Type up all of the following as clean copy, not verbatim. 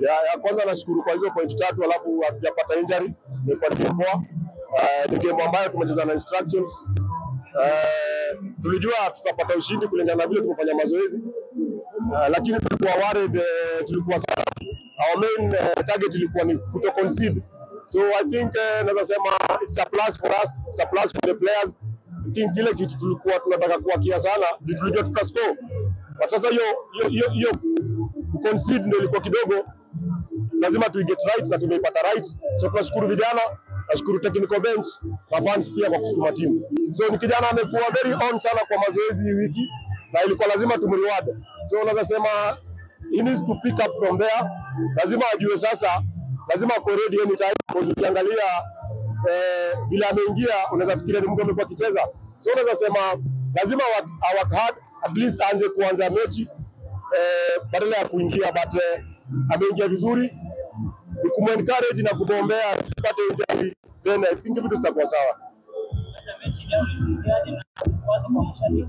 Ya kwanza nashukuru kwa hizo point tatu, alafu hatujapata injury, imekuwa ni game poa. Ni game ambayo tumecheza na instructions. Tulijua tutapata ushindi kulingana na vile tumefanya mazoezi. Lakini tulikuwa worried, tulikuwa sana. Our main target ilikuwa ni kuto concede. So I think naweza sema it's a plus for us, it's a plus for the players. I think kile kitu tulikuwa tunataka kuakia sana, ndio tulijua tutascore. But sasa hiyo hiyo hiyo hiyo kuconcede ndio ilikuwa kidogo lazima tu get right na tumeipata right. So tunashukuru vijana, nashukuru technical bench na fans pia kwa kusukuma timu. So ni kijana amekuwa very on sana kwa mazoezi hii wiki na ilikuwa lazima tumreward. So unaweza sema he needs to pick up from there. Lazima ajue sasa, lazima ako ready anytime, because ukiangalia vile ameingia unaweza fikiria ni mtu amekuwa akicheza. So unaweza sema lazima work hard, at least aanze kuanza mechi badala ya kuingia, but ameingia vizuri, ni kumencourage na kumwombea asipate injury, then I think vitu zitakuwa sawa. Mechi leo ulizungumziaje na kwanza kwa mashabiki?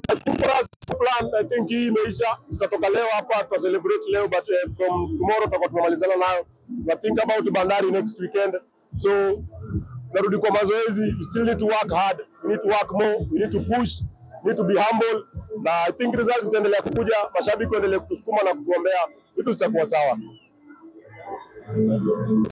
I think for us plan, I think hii imeisha. Tutatoka leo hapa, tuta celebrate leo, but from tomorrow tutakuwa tumemalizana nayo. We think about Bandari next weekend. So narudi kwa mazoezi, we still need to work hard, we need to work more, we need to push, we need to be humble. Na I think results zitaendelea kukuja, mashabiki waendelee kutusukuma na kutuombea, vitu zitakuwa sawa.